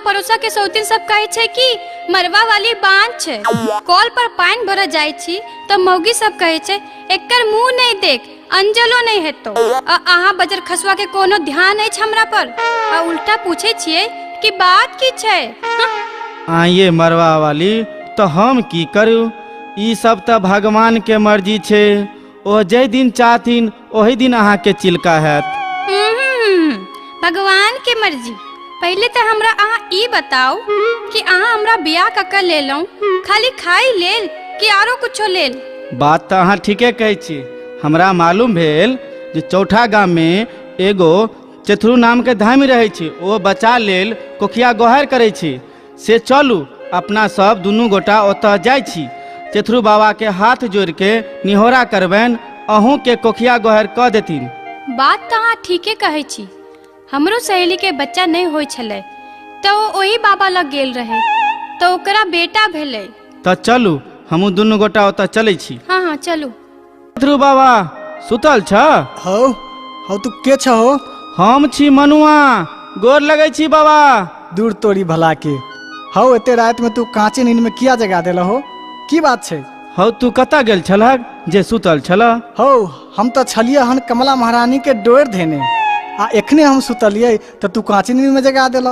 पड़ोसा के सौतीन सब कहै छै कि मरवा वाली बांझ छै। कल पर पानि भरऽ जाइ छी तऽ मौगी सब कहै छै एकर मुंह नहि देख, अंजलो नहि हेतौ। आ अहाँ बजर खसुआ के कोनो ध्यान अछि हमरा पर? आ उल्टा पूछै छियै कि बात की छै? हँ। आइये मरवा वाली, तऽ हम की करू? ई सब तऽ भगवान के मर्जी छै, ओ जाहि दिन चाहथिन ओहि दिन अहाँके चिलका हैत। भगवान के मर्जी। पहिले तऽ हमरा अहाँ ई बताउ कि अहाँ हमरा बियाह कऽ के लेलहुँ खाली खाइ लेल कि आरो कुछो लेल? बात तऽ अहाँ ठीके कहै छी। हमरा मालूम भेल जे चौठा गाममे एगो चेथरू नामके धामी रहै छै, ओ बच्चा लेल कोखिया गोहारि करै छै। से चलू अपना सब दुनू गोटा ओतऽ जाइ छी, चेथरू बाबाके हाथ जोड़िके निहोरा करबनि, अहूँके कोखिया गोहारि कऽ देथिन। बात तऽ अहाँ ठीके कहै छी। हमरो सहेलीके बच्चा नहि होइ छलै तऽ ओ ओही बाबा लग गेल रहै तऽ ओकरा बेटा भेलै। तऽ चलू हमहूँ दुनू गोटा ओतऽ चलै छी। हँ हँ चलू। चेथरू बाबा सुतल छ? हौ हौ, तू के छ हो? हम छी मनुआ, गोर लगै छी बाबा। दूर तोरी भला के। हौ, एते राति में तू कांचे नींद में किया जगा देल हो? की बात छै? हौ, तू कतऽ गेल छलहक जे सुतल छलह? हौ, हम तऽ छलियै हन कमला महारानी के डोर धेने, आ एखने हम सुतलियै तऽ तू कांचे नींद में जगा देल।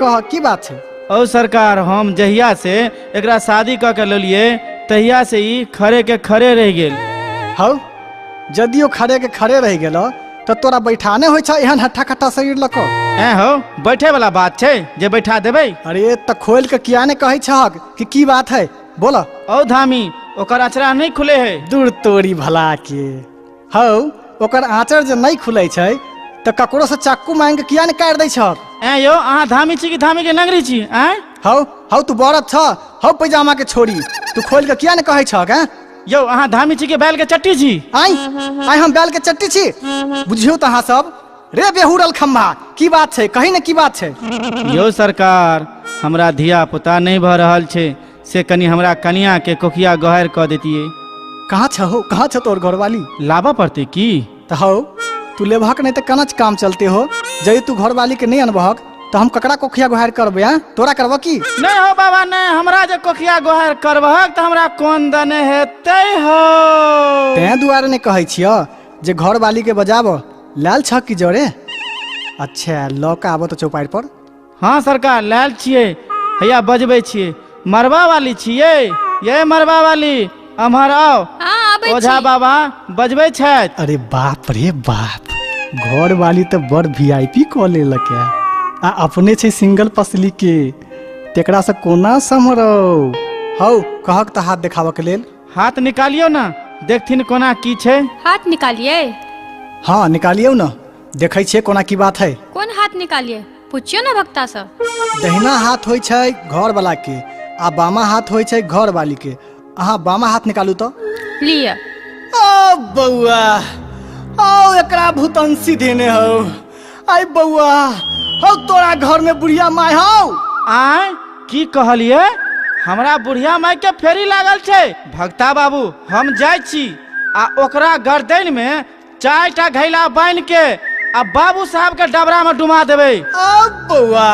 कह, की बात छै? औ सरकार, हम जहिया से एकरा शादी कऽ के लेलियै तहिया से ई खड़े के खड़े रहि गेल। हौ, यदि ओ खड़े के खड़े रहि गेल तऽ तोरा बैठाने होइ छ एहन हट्ठा कट्ठा शरीर लऽ कऽ? ऐं हौ, बैठे वाला बात छै जे बैठा देबै? अरे तऽ खोलि कऽ किया ने कहै छहक कि की बात है, बोल। औ धामी, ओकर अचरा नहि खुले है। दूर तोरी भला के। हौ, ओकर आँचर जे नहि खुलै छै तऽ ककरो से चाकू मांगि के किया ने काटि दै छहक? ऐं यौ, अहाँ धामी छी कि धामी के नगरी छी? ऐं हौ हौ, तू बरद छ? हौ पैजामा के छोड़ी, तू खोलि के किया ने कहै छहक? ऐं यौ, अहाँ धामी छी कि बैल के चट्टी छी? आइ आइ हम बैल के चट्टी छी? बुझियौ तऽ अहाँ सब रे बेहुरल खम्भा, की बात छै कही ने, की बात छै? यौ सरकार, हमरा धिया पुता नहि भऽ रहल छै, से कनि हमरा कनिया के कोखिया गहर कऽ देतियै। कहाँ छ हो, कहाँ छ तोर घरवाली? लाबऽ पड़तै की? तऽ हौ, तू लेबहक नहि तऽ केना काम चलते हो? जदि तू घरवाली के नहि अनबहक तऽ हम ककरा कोखिया गोहार करबै? आँ, तोरा करबऽ की? नहि हो बाबा नहि, हमरा जे कोखिया गोहार करबहक तऽ हमरा कोन दने हेतै हो। तें दुआरे नहि कहै छियह जे घरवाली के बजाबऽ। लायल छह की जरे? अच्छा, लऽ कऽ आबऽ तऽ चौपाड़ि पर। हाँ सरकार, लायल छियै, हैया बजबै छियै। मरबा वाली छियै? ये मरबा वाली, अम्हर आउ। हाँ, आबै ओझा छी। बाबा बजबै छथि। अरे बाप रे बाप, घर वाली तऽ बड़ वीआईपी कऽ लेलक है, आ अपने छै सिंगल पसली के, तेकरा से कोना सम्हरौ? हौ, कहक तऽ हाथ देखाबऽ के लेल। हाथ निकालियौ ने, देखथिन कोना की छै। हाथ निकालियै? हाँ निकालियौ ने, देखै छियै कोना की बात है। कोन हाथ निकालियै? पूछियो ने भक्ता से। दहिना हाथ होइ छै घर वाला के आ बामा हाथ होइ छै घर वाली के। अहाँ बामा हाथ निकालू तऽ। लिअ। ओ बौआ, आओ एकरा भूतंसी देने हौ। आई बौआ, हौ तोरा घर में बुढ़िया माय हौ। आय, की कहलियै? हमरा बुढ़िया माय के फेरी लागल छै? भक्ता बाबू, हम जाइ छी आ ओकरा गर्दन में 4टा घैला बान्हि के आ बाबू साहब के डबरा में डुमा देबै। आ बौआ,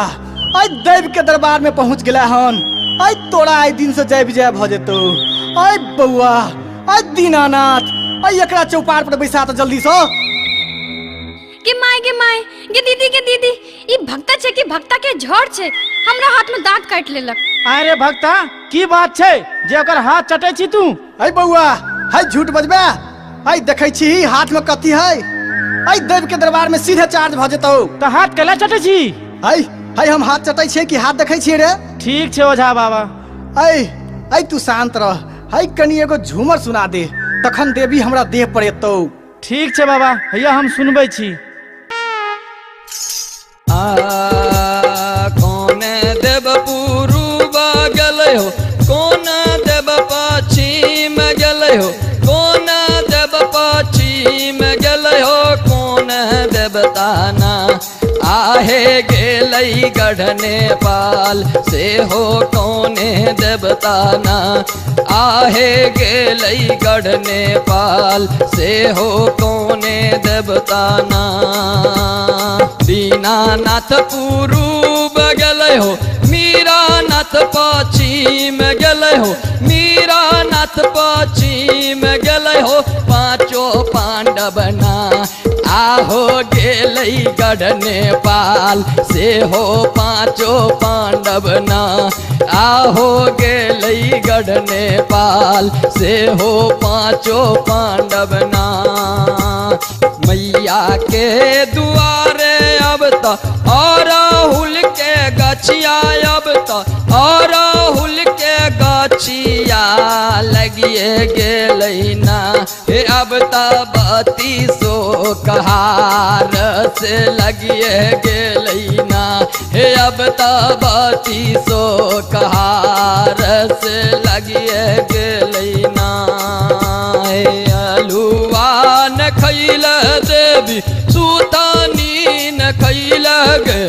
आइ दैव के दरबार में पहुंच गेला हन। आइ तोरा आइ दिन से जय विजय भऽ जेतौ। आइ बौआ, आइ दीनानाथ, आइ एकरा चौपार पर बैसा तऽ जल्दी सँ। गे माय, गे माय, गे दीदी, गे दीदी, ई भक्ता छै कि भक्ता के झोर छै? हमरा हाथ में दांत काटि लेलक। अरे भक्ता, की बात छै जे ओकर हाथ चटै छी तू? अरे बौआ, है झूठ बजबे? अइ देखै छी हाथ में कथी है? अइ दैव के दरबार में सीधे चार्ज भऽ जेतौ। तऽ हाथ केला चटै छी? अइ है हम हाथ चटै छियै कि हाथ देखै छियै रे? ठीक छै ओझा बाबा। अइ अइ तू शांत रह, है कनी एगो झूमर सुना दे, तखन देवी हमरा देह पर एतौ। ठीक छै बाबा, हैया हम सुनबै छी। आ कोन देव पूर्व गेलै हो, कोन देव पश्चिम गेलै हो, कोन देव पश्चिम गेलै हो, कोन देवता ना आहे गेलै गढ़ नेपाल, से हो कोन देवता ना आहे गेलै गढ़ नेपाल, से हो कोन देवता ना। दीनानाथ पूर्व गेलै हो, नाथ पश्चिम गेलै हो, मीरा नाथ पश्चिम गेलै हो, पाँचो पांडव ना आहो गेलै गढ़ नेपाल से हो पाँचो पांडव ना आहो गेलै गढ़ नेपाल से हो पाँचो पांडव ना। मैया के दुआरे अब त अरहुल के गछिया, अब त अरहुल के गछिया लगिए गेलै ना, हे अब त बत्तीसो कहार से लगिए गेलै ना, हे अब त बत्तीसो कहार से लगिए गेलै ना। हे अलुआ न खैल देवी सुतानी न खैल गे,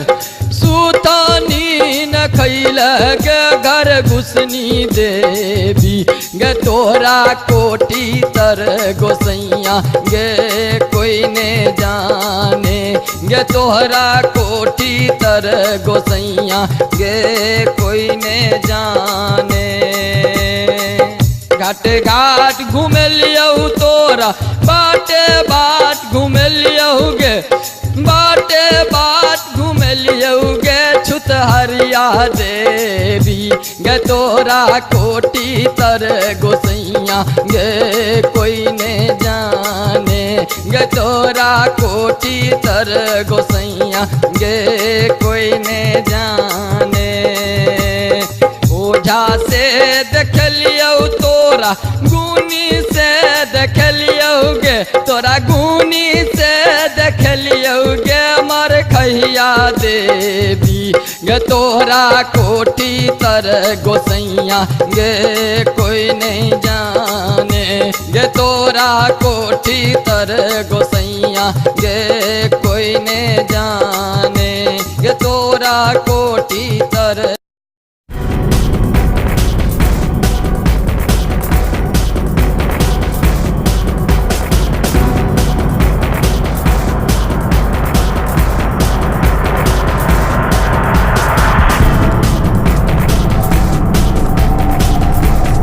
सुतानी न खैल गे घर घुसनी देवी गे, तोरा कोटी तर गोसैया गे कोई ने जाने गे, तोहरा कोटी तर गोसैया गे कोई ने जाने। घाट घाट घुमेलियौ तोरा बाटे बाट घुमेलियौ गे, बाटे बाट घुमेलियौ गे छुत हरिया देवी गे, तोरा कोटी तर गोसैया गे कोई ने जाने गे, तोरा कोटी तर गोसैया गे कोई ने जाने। ओझा से देखलियौ तोरा गुनी से देखलियौ गे, तोरा गुनी से देखलियौ गे मर खैया देवी गे, तोरा कोटी तर गोसैया गे कोई नहीं जाने गे, तोरा कोटी तर गोसैया गे कोई नहीं जाने गे, तोरा कोटी तर।